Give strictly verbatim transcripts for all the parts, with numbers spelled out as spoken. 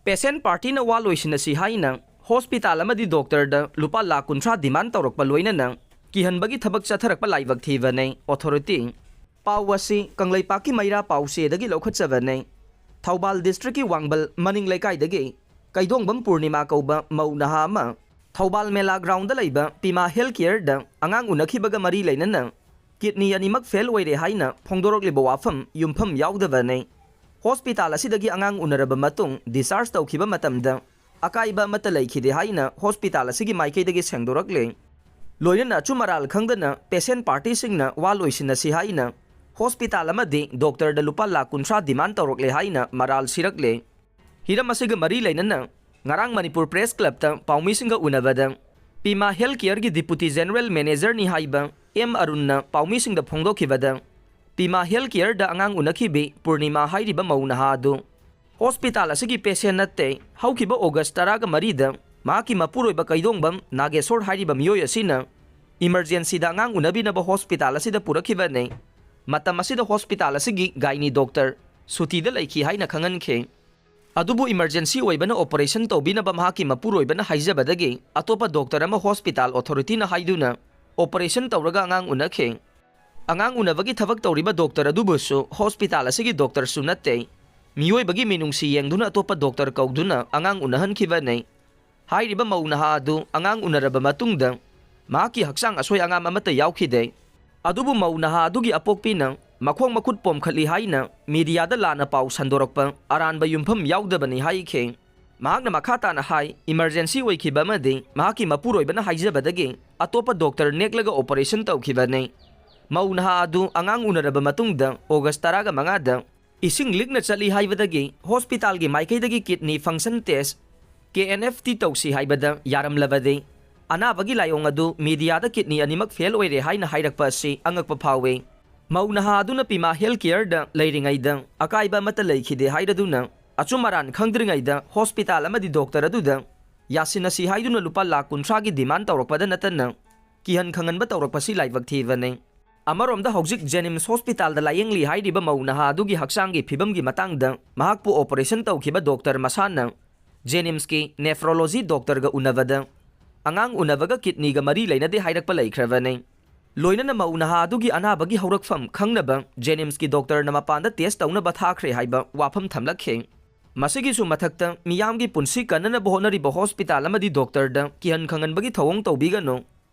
Patient partyꯅ ꯋꯥ ꯂꯣꯏꯁꯤꯟꯅꯁꯤ ꯍꯥꯏꯅ hospital ꯑꯃꯗꯤ ꯗꯣꯛꯇꯔꯗ ꯂꯨꯄꯥ ꯂꯥꯈ ꯀꯨꯟꯊ꯭ꯔꯥ demand ꯇꯧꯔꯛꯄ ꯂꯣꯏꯅꯅ ꯀꯤꯍꯟꯕꯒꯤ ꯊꯕꯛ ꯆꯠꯊꯔꯛꯄ ꯂꯥꯏꯕꯛ ꯊꯤꯕꯅꯤ꯫ Authority꯫ ꯄꯥꯎ ꯑꯁꯤ ꯀꯪꯂꯩꯄꯥꯛꯀꯤ ꯃꯩꯔꯥ ꯄꯥꯎꯆꯦꯗꯒꯤ ꯂꯧꯈꯠꯆꯕꯅꯤ꯫ ꯊꯧꯕꯥꯜ districtꯀꯤ ꯋꯥꯡꯕꯜ ꯃꯅꯤꯡ ꯂꯩꯀꯥꯏꯗꯒꯤ ꯀꯩꯗꯣꯡꯕꯝ ꯄꯨꯔꯅꯤꯃꯥ ꯀꯧꯕ ꯃꯧ ꯅꯍꯥ ꯑꯃ ꯊꯧꯕꯥꯜ ꯃꯦꯂꯥ groundꯗ ꯂꯩꯕ ꯄꯤꯃꯥ health careꯗ ꯑꯉꯥꯡ ꯎꯅꯈꯤꯕꯒ ꯃꯔꯤ ꯂꯩꯅꯅ kidney ꯑꯅꯤꯃꯛ fail ꯑꯣꯏꯔꯦ ꯍꯥꯏꯅ ꯐꯣꯡꯗꯣꯔꯛꯂꯤꯕ ꯋꯥꯐꯝ ꯌꯨꯝꯐꯝ ꯌꯥꯎꯗꯕꯅꯤ꯫ ꯍꯣꯁꯄꯤꯇꯥꯜ ꯑꯁꯤꯗꯒꯤ ꯑꯉꯥꯡ ꯎꯅꯔꯕ ꯃꯇꯨꯡ discharge ꯇꯧꯈꯤꯕ ꯃꯇꯝꯗ ꯑꯀꯥꯏꯕ ꯑꯃꯠꯇ ꯂꯩꯈꯤꯗꯦ ꯍꯥꯏꯅ ꯍꯣꯁꯄꯤꯇꯥꯜ ꯑꯁꯤꯒꯤ ꯃꯥꯏꯀꯩꯗꯒꯤ ꯁꯦꯡꯗꯣꯔꯛꯂꯦ꯫ ꯂꯣꯏꯅꯅ ꯑꯆꯨꯝ ꯑꯔꯥꯜ ꯈꯪꯗꯅ patient partyꯁꯤꯡꯅ ꯋꯥ ꯂꯣꯏꯁꯤꯟꯅꯁꯤ ꯍꯥꯏꯅ ꯍꯣꯁꯄꯤꯇꯥꯜ ꯑꯃꯗꯤ ꯗꯣꯛꯇꯔꯗ ꯂꯨꯄꯥ ꯂꯥꯈ ꯀꯨꯟꯊ꯭ꯔꯥ demand ꯇꯧꯔꯛꯂꯦ ꯍꯥꯏꯅ ꯃꯔꯥꯜ ꯁꯤꯔꯛꯂꯦ꯫ ꯍꯤꯔꯝ ꯑꯁꯤꯒ ꯃꯔꯤ ꯂꯩꯅꯅ ꯉꯔꯥꯡ Manipur Press Clubꯇ ꯄꯥꯎꯃꯤꯁꯤꯡꯒ ꯎꯅꯕꯗ ꯄꯤꯃꯥ health careꯒꯤ Deputy General Managerꯅꯤ ꯍꯥꯏꯕ ꯑꯦꯝ ꯑꯔꯨꯟꯅ ꯄꯥꯎꯃꯤꯁꯤꯡꯗ ꯐꯣꯡꯗꯣꯛꯈꯤꯕꯗ, ꯄꯤꯃꯥ health careꯗ ꯑꯉꯥꯡ ꯎꯅꯈꯤꯕꯤ ꯄꯨꯔꯅꯤꯃꯥ ꯍꯥꯏꯔꯤꯕ ꯃꯧ ꯅꯍꯥ ꯑꯗꯨ ꯍꯣꯁꯄꯤꯇꯥꯜ ꯑꯁꯤꯒꯤ patient ꯅꯠꯇꯦ꯫ ꯍꯧꯈꯤꯕ ꯑꯣꯒꯁ ꯇꯔꯥꯒ ꯃꯔꯤꯗ ꯃꯍꯥꯛꯀꯤ ꯃꯄꯨꯔꯣꯏꯕ ꯀꯩꯗꯣꯡꯕꯝ ꯅꯥꯒꯦꯁꯣꯔ ꯍꯥꯏꯔꯤꯕ ꯃꯤꯑꯣꯏ ꯑꯁꯤꯅ emergencyꯗ ꯑꯉꯥꯡ ꯎꯅꯕꯤꯅꯕ ꯍꯣꯁꯄꯤꯇꯥꯜ ꯑꯁꯤꯗ ꯄꯨꯔꯛꯈꯤꯕꯅꯤ꯫ ꯃꯇꯝ ꯑꯁꯤꯗ ꯍꯣꯁꯄꯤꯇꯥꯜ ꯑꯁꯤꯒꯤ gynae ꯗꯣꯛꯇꯔ ꯁꯨꯇꯤꯗ ꯂꯩꯈꯤ ꯍꯥꯏꯅ ꯈꯪꯍꯟꯈꯤ꯫ ꯑꯗꯨꯕꯨ emergency ꯑꯣꯏꯕꯅ operation ꯇꯧꯕꯤꯅꯕ ꯃꯍꯥꯛꯀꯤ ꯃꯄꯨꯔꯣꯏꯕꯅ ꯍꯥꯏꯖꯕꯗꯒꯤ ꯑꯇꯣꯞꯄ ꯗꯣꯛꯇꯔ ꯑꯃ ꯍꯣꯁꯄꯤꯇꯥꯜ authorityꯅ ꯍꯥꯏꯗꯨꯅ operation ꯇꯧꯔꯒ ꯑꯉꯥꯡ ꯎꯅꯈꯤ꯫ ꯑꯉꯥꯡ ꯎꯅꯕꯒꯤ ꯊꯕꯛ ꯇꯧꯔꯤꯕ ꯗꯣꯛꯇꯔ ꯑꯗꯨꯕꯨꯁꯨ ꯍꯣꯁꯄꯤꯇꯥꯜ ꯑꯁꯤꯒꯤ ꯗꯣꯛꯇꯔꯁꯨ ꯅꯠꯇꯦ꯫ ꯃꯤꯑꯣꯏꯕꯒꯤ ꯃꯤꯅꯨꯡꯁꯤ ꯌꯦꯡꯗꯨꯅ ꯑꯇꯣꯞꯄ ꯗꯣꯛꯇꯔ ꯀꯧꯗꯨꯅ ꯑꯉꯥꯡ ꯎꯅꯍꯟꯈꯤꯕꯅꯤ꯫ ꯍꯥꯏꯔꯤꯕ ꯃꯧ ꯅꯍꯥ ꯑꯗꯨ ꯑꯉꯥꯡ ꯎꯅꯔꯕ ꯃꯇꯨꯡꯗ ꯃꯍꯥꯛꯀꯤ ꯍꯛꯆꯥꯡ ꯑꯁꯣꯏ ꯑꯉꯥꯝ ꯑꯃꯠꯇ ꯌꯥꯎꯈꯤꯗꯦ꯫ ꯑꯗꯨꯕꯨ ꯃꯧ ꯅꯍꯥ ꯑꯗꯨꯒꯤ ꯑꯄꯣꯛꯄꯤꯅ ꯃꯈꯣꯡ ꯃꯈꯨꯠ ꯄꯣꯝꯈꯠꯂꯤ ꯍꯥꯏꯅ mediaꯗ ꯂꯥꯟꯅ ꯄꯥꯎ ꯁꯟꯗꯣꯔꯛꯄ ꯑꯔꯥꯟꯕ ꯌꯨꯝꯐꯝ ꯌꯥꯎꯗꯕꯅꯤ ꯍꯥꯏꯈꯤ꯫ ꯃꯍꯥꯛꯅ ꯃꯈꯥ ꯇꯥꯅ ꯍꯥꯏ, emergency ꯑꯣꯏꯈꯤꯕ ꯑꯃꯗꯤ ꯃꯍꯥꯛꯀꯤ ꯃꯄꯨꯔꯣꯏꯕꯅ ꯍꯥꯏꯖꯕꯗꯒꯤ ꯑꯇꯣꯞꯄ ꯗꯣꯛꯇꯔ ꯅꯦꯛꯂꯒ operation ꯇꯧꯈꯤꯕꯅꯤ꯫ ꯃꯧ ꯅꯍꯥ ꯑꯗꯨ ꯑꯉꯥꯡ ꯎꯅꯔꯕ ꯃꯇꯨꯡꯗ ꯑꯣꯒꯁ ꯇꯔꯥꯒ ꯃꯉꯥꯗ ꯏꯁꯤꯡ ꯂꯤꯛꯅ ꯆꯠꯂꯤ ꯍꯥꯏꯕꯗꯒꯤ ꯍꯣꯁꯄꯤꯇꯥꯜꯒꯤ ꯃꯥꯏꯀꯩꯗꯒꯤ kidney function test, K N F T ꯇꯧꯁꯤ ꯍꯥꯏꯕꯗ ꯌꯥꯔꯝꯂꯕꯗꯤ ꯑꯅꯥꯕꯒꯤ ꯂꯥꯏꯑꯣꯡ ꯑꯗꯨ mediaꯗ kidney ꯑꯅꯤꯃꯛ fail ꯑꯣꯏꯔꯦ ꯍꯥꯏꯅ ꯍꯥꯏꯔꯛꯄ ꯑꯁꯤ ꯑꯉꯛꯄ ꯐꯥꯎꯏ꯫ ꯃꯧ ꯅꯍꯥ ꯑꯗꯨꯅ ꯄꯤꯃꯥ health careꯗ ꯂꯩꯔꯤꯉꯩꯗ ꯑꯀꯥꯏꯕ ꯑꯃꯠꯇ ꯂꯩꯈꯤꯗꯦ ꯍꯥꯏꯔꯗꯨꯅ ꯑꯆꯨꯝ ꯑꯔꯥꯟ ꯈꯪꯗ꯭ꯔꯤꯉꯩꯗ ꯍꯣꯁꯄꯤꯇꯥꯜ ꯑꯃꯗꯤ ꯗꯣꯛꯇꯔ ꯑꯗꯨꯗ ꯌꯥꯁꯤꯟꯅꯁꯤ ꯍꯥꯏꯗꯨꯅ ꯂꯨꯄꯥ ꯂꯥꯈ ꯀꯨꯟꯊ꯭ꯔꯥꯒꯤ demand ꯇꯧꯔꯛꯄꯗ ꯅꯠꯇꯅ ꯀꯤꯍꯟ ꯈꯪꯍꯟꯕ ꯇꯧꯔꯛꯄꯁꯤ ꯂꯥꯏꯕꯛ ꯊꯤꯕꯅꯤ꯫ ꯑꯃꯔꯣꯝꯗ ꯍꯧꯖꯤꯛ ꯖꯦꯅꯤꯝꯁ ꯍꯣꯁꯄꯤꯇꯥꯜꯗ ꯂꯥꯌꯦꯡꯂꯤ ꯍꯥꯏꯔꯤꯕ ꯃꯧ ꯅꯍꯥ ꯑꯗꯨꯒꯤ ꯍꯛꯆꯥꯡꯒꯤ ꯐꯤꯕꯝꯒꯤ ꯃꯇꯥꯡꯗ ꯃꯍꯥꯛꯄꯨ ꯑꯣꯄꯔꯦꯁꯟ ꯇꯧꯈꯤꯕ ꯗꯣꯛꯇꯔ ꯃꯁꯥꯅ ꯖꯦꯅꯤꯝꯁꯀꯤ ꯅꯦꯐ꯭ꯔꯣꯂꯣꯖꯤ ꯗꯣꯛꯇꯔꯒ ꯎꯅꯕꯗ ꯑꯉꯥꯡ ꯎꯅꯕꯒ ꯀꯤꯗꯅꯤꯒ ꯃꯔꯤ ꯂꯩꯅꯗꯦ ꯍꯥꯏꯔꯛꯄ ꯂꯩꯈ꯭ꯔꯕꯅꯤ꯫ ꯂꯣꯏꯅꯅ ꯃꯧ ꯅꯍꯥ ꯑꯗꯨꯒꯤ ꯑꯅꯥꯕꯒꯤ ꯍꯧꯔꯛꯐꯝ ꯈꯪꯅꯕ ꯖꯦꯅꯤꯝꯁꯀꯤ ꯗꯣꯛꯇꯔꯅ ꯃꯄꯥꯟꯗ ꯇꯦꯁ ꯇꯧꯅꯕ ꯊꯥꯈ꯭ꯔꯦ ꯍꯥꯏꯕ ꯋꯥꯐꯝ ꯊꯝꯂꯛꯈꯤ꯫ ꯃꯁꯤꯒꯤꯁꯨ ꯃꯊꯛꯇ ꯃꯤꯌꯥꯝꯒꯤ ꯄꯨꯟꯁꯤ ꯀꯟꯅꯅꯕ ꯍꯣꯠꯅꯔꯤꯕ ꯍꯣꯁꯄꯤꯇꯥꯜ ꯑꯃꯗꯤ ꯗꯣꯛꯇꯔꯗ ꯀꯤꯍꯟ ꯈꯪꯍꯟꯕꯒꯤ ꯊꯧꯑꯣꯡ ꯇꯧꯕꯤꯒꯅꯨ꯫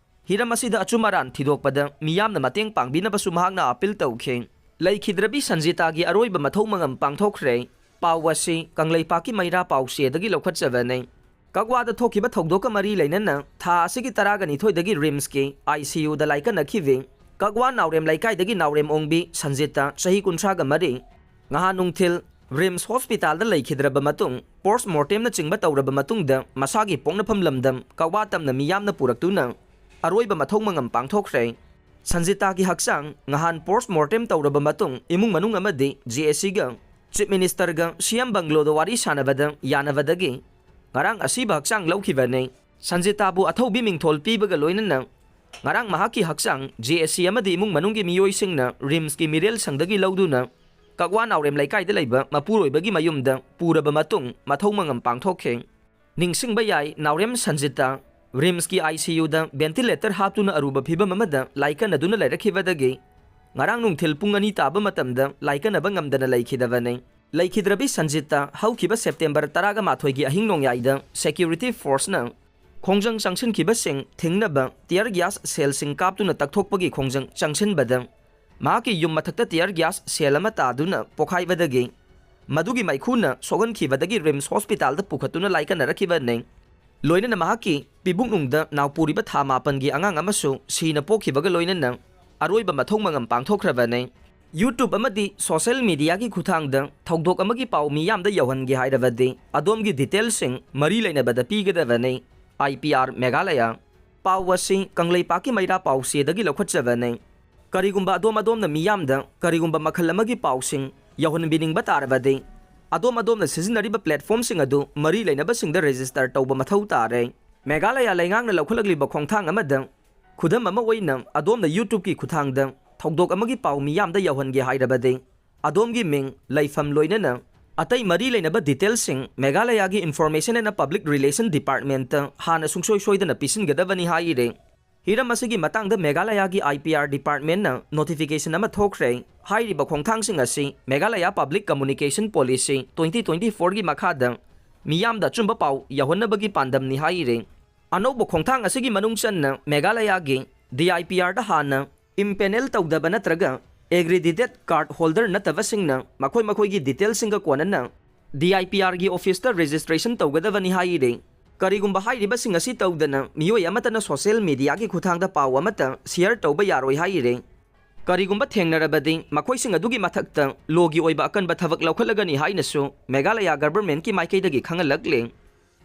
ꯍꯤꯔꯝ ꯑꯁꯤꯗ ꯑꯆꯨꯝ ꯑꯔꯥꯟ ꯊꯤꯗꯣꯛꯄꯗ ꯃꯤꯌꯥꯝꯅ ꯃꯇꯦꯡ ꯄꯥꯡꯕꯤꯅꯕꯁꯨ ꯃꯍꯥꯛꯅ ꯑꯄꯤꯜ ꯇꯧꯈꯤ꯫ ꯂꯩꯈꯤꯗ꯭ꯔꯕꯤ ꯁꯟꯖꯤꯇꯥꯒꯤ ꯑꯔꯣꯏꯕ ꯃꯊꯧ ꯃꯉꯝ ꯄꯥꯡꯊꯣꯛꯈ꯭ꯔꯦ꯫ ꯄꯥꯎ ꯑꯁꯤ ꯀꯪꯂꯩꯄꯥꯛꯀꯤ ꯃꯩꯔꯥ ꯄꯥꯎꯆꯦꯗꯒꯤ ꯂꯧꯈꯠꯆꯕꯅꯤ꯫ ꯀꯛꯋꯥꯗ ꯊꯣꯛꯈꯤꯕ ꯊꯧꯗꯣꯛꯀ ꯃꯔꯤ ꯂꯩꯅꯅ ꯊꯥ ꯑꯁꯤꯒꯤ ꯇꯔꯥꯒ ꯅꯤꯊꯣꯏꯗꯒꯤ ꯔꯤꯝꯁꯀꯤ ꯑꯥꯏ ꯁꯤ ꯌꯨꯗ ꯂꯥꯏꯀꯠꯅꯈꯤꯕꯤ ꯀꯛꯋꯥ ꯅꯥꯎꯔꯦꯝ ꯂꯩꯀꯥꯏꯗꯒꯤ ꯅꯥꯎꯔꯦꯝ ꯑꯣꯡꯕꯤ ꯁꯟꯖꯤꯇꯥ, ꯆꯍꯤ ꯀꯨꯟꯊ꯭ꯔꯥꯒ ꯃꯔꯤ, ꯉꯍꯥꯟ ꯅꯨꯡꯊꯤꯜ ꯔꯤꯝꯁ ꯍꯣꯁꯄꯤꯇꯥꯜꯗ ꯂꯩꯈꯤꯗ꯭ꯔꯕ ꯃꯇꯨꯡ, ꯄꯣꯁꯠꯃꯣꯔꯇꯦꯝꯅꯆꯤꯡꯕ ꯇꯧꯔꯕ ꯃꯇꯨꯡꯗ ꯃꯁꯥꯒꯤ ꯄꯣꯛꯅꯐꯝ ꯂꯝꯗꯝ ꯀꯛꯋꯥ ꯇꯝꯅ ꯃꯤꯌꯥꯝꯅ ꯄꯨꯔꯛꯇꯨꯅ ꯑꯔꯣꯏꯕ ꯃꯊꯧ ꯃꯉꯝ ꯄꯥꯡꯊꯣꯛꯈ꯭ꯔꯦ꯫ ꯁꯟꯖꯤꯇꯥꯒꯤ ꯍꯛꯆꯥꯡ ꯉꯍꯥꯟ ꯄꯣꯁꯠꯃꯣꯔꯇꯦꯝ ꯇꯧꯔꯕ ꯃꯇꯨꯡ, ꯏꯃꯨꯡ ꯃꯅꯨꯡ ꯑꯃꯗꯤ ꯖꯦ ꯑꯦ ꯁꯤꯒ ꯆꯤꯐ ꯃꯤꯅꯤꯁꯇꯔꯒ ꯁꯤ ꯑꯦꯝ ꯕꯪꯒ꯭ꯂꯣꯗ ꯋꯥꯔꯤ ꯁꯥꯟꯅꯕꯗ ꯌꯥꯅꯕꯗꯒꯤ ꯉꯔꯥꯡ ꯑꯁꯤꯕ ꯍꯛꯆꯥꯡ ꯂꯧꯈꯤꯕꯅꯤ꯫ ꯁꯟꯖꯤꯇꯥꯕꯨ ꯑꯊꯧꯕꯤ ꯃꯤꯡꯊꯣꯜ ꯄꯤꯕꯒ ꯂꯣꯏꯅꯅ ꯉꯔꯥꯡ ꯃꯍꯥꯛꯀꯤ ꯍꯛꯆꯥꯡ ꯖꯦ ꯑꯦ ꯁꯤ ꯑꯃꯗꯤ ꯏꯃꯨꯡ ꯃꯅꯨꯡꯒꯤ ꯃꯤꯑꯣꯏꯁꯤꯡꯅ ꯔꯤꯝꯁꯀꯤ ꯃꯤꯔꯦꯜ ꯁꯪꯗꯒꯤ ꯂꯧꯗꯨꯅ ꯀꯛꯋꯥ ꯅꯥꯎꯔꯦꯝ ꯂꯩꯀꯥꯏꯗ ꯂꯩꯕ ꯃꯄꯨꯔꯣꯏꯕꯒꯤ ꯃꯌꯨꯝꯗ ꯄꯨꯔꯕ ꯃꯇꯨꯡ ꯃꯊꯧ ꯃꯉꯝ ꯄꯥꯡꯊꯣꯛꯈꯤ꯫ ꯅꯤꯡꯁꯤꯡꯕ ꯌꯥꯏ, ꯅꯥꯎꯔꯦꯝ ꯁꯟꯖꯤꯇꯥ ꯔꯤꯝꯁꯀꯤ ꯑꯥꯏ ꯁꯤ ꯌꯨꯗ ꯚꯦꯟꯇꯤꯂꯦꯇꯔ ꯍꯥꯞꯇꯨꯅ ꯑꯔꯨꯕ ꯐꯤꯕꯝ ꯑꯃꯗ ꯂꯥꯏꯀꯠꯅꯗꯨꯅ ꯂꯩꯔꯛꯈꯤꯕꯗꯒꯤ ꯉꯔꯥꯡ ꯅꯨꯡꯊꯤꯜ ꯄꯨꯡ ꯑꯅꯤ ꯇꯥꯕ ꯃꯇꯝꯗ ꯂꯥꯏꯀꯠꯅꯕ ꯉꯝꯗꯅ ꯂꯩꯈꯤꯗꯕꯅꯤ꯫ ꯂꯩꯈꯤꯗ꯭ꯔꯕꯤ ꯁꯟꯖꯤꯇꯥ ꯍꯧꯈꯤꯕ ꯁꯦꯞꯇꯦꯝꯕꯔ ꯇꯔꯥꯒ ꯃꯥꯊꯣꯏꯒꯤ ꯑꯍꯤꯡ ꯅꯣꯡꯌꯥꯏꯗ ꯁꯦꯀ꯭ꯌꯨꯔꯤꯇꯤ ꯐꯣꯔꯁꯅ ꯈꯣꯡꯖꯪ ꯆꯪꯁꯤꯟꯈꯤꯕꯁꯤꯡ ꯊꯤꯡꯅꯕ ꯇꯤꯌꯔ ꯒ꯭ꯌꯥꯁ ꯁꯦꯜꯁꯤꯡ ꯀꯥꯞꯇꯨꯅ ꯇꯛꯊꯣꯛꯄꯒꯤ ꯈꯣꯡꯖꯪ ꯆꯪꯁꯤꯟꯕꯗ ꯃꯍꯥꯛꯀꯤ ꯌꯨꯝ ꯃꯊꯛꯇ ꯇꯤꯌꯔ ꯒ꯭ꯌꯥꯁ ꯁꯦꯜ ꯑꯃ ꯇꯥꯗꯨꯅ ꯄꯣꯈꯥꯏꯕꯗꯒꯤ ꯃꯗꯨꯒꯤ ꯃꯩꯈꯨꯅ ꯁꯣꯛꯍꯟꯈꯤꯕꯗꯒꯤ ꯔꯤꯝꯁ ꯍꯣꯁꯄꯤꯇꯥꯜꯗ ꯄꯨꯈꯠꯇꯨꯅ ꯂꯥꯏꯀꯠꯅꯔꯛꯈꯤꯕꯅꯤ꯫ ꯂꯣꯏꯅꯅ ꯃꯍꯥꯛꯀꯤ ꯄꯤꯕꯨꯛꯅꯨꯡꯗ ꯅꯥꯎꯄꯨꯔꯤꯕ ꯊꯥ ꯃꯥꯄꯟꯒꯤ ꯑꯉꯥꯡ ꯑꯃꯁꯨ ꯁꯤꯅ ꯄꯣꯛꯈꯤꯕꯒ ꯂꯣꯏꯅꯅ ꯑꯔꯣꯏꯕ ꯃꯊꯧ ꯃꯉꯝ ꯄꯥꯡꯊꯣꯛꯈ꯭ꯔꯕꯅꯤ꯫ YouTube ꯑꯃꯗꯤ ꯁꯣꯁꯦꯜ ꯃꯤꯗꯤꯌꯥꯒꯤ ꯈꯨꯠꯊꯥꯡꯗ ꯊꯧꯗꯣꯛ ꯑꯃꯒꯤ ꯄꯥꯎ ꯃꯤꯌꯥꯝꯗ ꯌꯧꯍꯟꯒꯦ ꯍꯥꯏꯔꯕꯗꯤ ꯑꯗꯣꯝꯒꯤ ꯗꯤꯇꯦꯜꯁꯤꯡ ꯃꯔꯤ ꯂꯩꯅꯕꯗ ꯄꯤꯒꯗꯕꯅꯤ꯫ I P R Meghalaya. ꯄꯥꯎ ꯑꯁꯤ ꯀꯪꯂꯩꯄꯥꯛꯀꯤ ꯃꯩꯔꯥ ꯄꯥꯎꯆꯦꯗꯒꯤ ꯂꯧꯈꯠꯆꯕꯅꯤ꯫ ꯀꯔꯤꯒꯨꯝꯕ ꯑꯗꯣꯝ ꯑꯗꯣꯝꯅ ꯃꯤꯌꯥꯝꯗ ꯀꯔꯤꯒꯨꯝꯕ ꯃꯈꯜ ꯑꯃꯒꯤ ꯄꯥꯎꯁꯤꯡ ꯌꯧꯍꯟꯕꯤꯅꯤꯡꯕ ꯇꯥꯔꯕꯗꯤ, ꯑꯗꯣꯝ ꯑꯗꯣꯝꯅ ꯁꯤꯖꯤꯟꯅꯔꯤꯕ ꯄ꯭ꯂꯦꯠꯐꯣꯝꯁꯤꯡ ꯑꯗꯨ ꯃꯔꯤ ꯂꯩꯅꯕꯁꯤꯡꯗ ꯔꯦꯖꯤꯁꯇꯔ ꯇꯧꯕ ꯃꯊꯧ ꯇꯥꯔꯦ꯫ ꯃꯦꯘꯥꯂꯌꯥ ꯂꯩꯉꯥꯛꯅ ꯂꯧꯈꯠꯂꯛꯂꯤꯕ ꯈꯣꯡꯊꯥꯡ ꯑꯃꯗ, ꯈꯨꯗꯝ ꯑꯃ ꯑꯣꯏꯅ, ꯑꯗꯣꯝꯅ YouTubeꯀꯤ ꯈꯨꯠꯊꯥꯡꯗ ꯊꯧꯗꯣꯛ ꯑꯃꯒꯤ ꯄꯥꯎ ꯃꯤꯌꯥꯝꯗ ꯌꯧꯍꯟꯒꯦ ꯍꯥꯏꯔꯕꯗꯤ ꯑꯗꯣꯝꯒꯤ ꯃꯤꯡ, ꯂꯩꯐꯝ ꯂꯣꯏꯅꯅ ꯑꯇꯩ ꯃꯔꯤ ꯂꯩꯅꯕ detailꯁꯤꯡ ꯃꯦꯘꯥꯂꯌꯥꯒꯤ Information and Public Relation Departmentꯇ ꯍꯥꯟꯅ ꯁꯨꯡꯁꯣꯏ ꯁꯣꯏꯗꯅ ꯄꯤꯁꯤꯟꯒꯗꯕꯅꯤ ꯍꯥꯏꯔꯤ꯫ ꯍꯤꯔꯝ ꯑꯁꯤꯒꯤ ꯃꯇꯥꯡꯗ ꯃꯦꯘꯥꯂꯌꯥꯒꯤ I P R Departmentꯅ notification ꯑꯃ ꯊꯣꯛꯈ꯭ꯔꯦ꯫ ꯍꯥꯏꯔꯤꯕ ꯈꯣꯡꯊꯥꯡꯁꯤꯡ ꯑꯁꯤ Meghalaya Public Communication Policy twenty twenty-fourꯒꯤ ꯃꯈꯥꯗ ꯃꯤꯌꯥꯝꯗ ꯑꯆꯨꯝꯕ ꯄꯥꯎ ꯌꯧꯍꯟꯅꯕꯒꯤ ꯄꯥꯟꯗꯝꯅꯤ ꯍꯥꯏꯔꯤ꯫ ꯑꯅꯧꯕ ꯈꯣꯡꯊꯥꯡ ꯑꯁꯤꯒꯤ ꯃꯅꯨꯡ ꯆꯟꯅ ꯃꯦꯘꯥꯂꯌꯥꯒꯤ D I P Rꯗ ꯍꯥꯟꯅ impanel ꯇꯧꯗꯕ ꯅꯠꯇ꯭ꯔꯒ accredited card holder ꯅꯠꯇꯕꯁꯤꯡꯅ ꯃꯈꯣꯏ ꯃꯈꯣꯏꯒꯤ detailꯁꯤꯡꯒ ꯀꯣꯟꯅꯅ D I P Rꯒꯤ officeꯇ registration ꯇꯧꯒꯗꯕꯅꯤ ꯍꯥꯏꯔꯤ꯫ ꯀꯔꯤꯒꯨꯝꯕ ꯍꯥꯏꯔꯤꯕꯁꯤꯡ ꯑꯁꯤ ꯇꯧꯗꯅ ꯃꯤꯑꯣꯏ ꯑꯃꯠꯇꯅ social mediaꯒꯤ ꯈꯨꯠꯊꯥꯡꯗ ꯄꯥꯎ ꯑꯃꯠꯇ share ꯇꯧꯕ ꯌꯥꯔꯣꯏ ꯍꯥꯏꯔꯤ꯫ ꯀꯔꯤꯒꯨꯝꯕ ꯊꯦꯡꯅꯔꯕꯗꯤ ꯃꯈꯣꯏꯁꯤꯡ ꯑꯗꯨꯒꯤ ꯃꯊꯛꯇ lawꯒꯤ ꯑꯣꯏꯕ ꯑꯀꯟꯕ ꯊꯕꯛ ꯂꯧꯈꯠꯂꯒꯅꯤ ꯍꯥꯏꯅꯁꯨ ꯃꯦꯘꯥꯂꯌꯥ governmentꯀꯤ ꯃꯥꯏꯀꯩꯗꯒꯤ ꯈꯪꯍꯜꯂꯛꯂꯤ꯫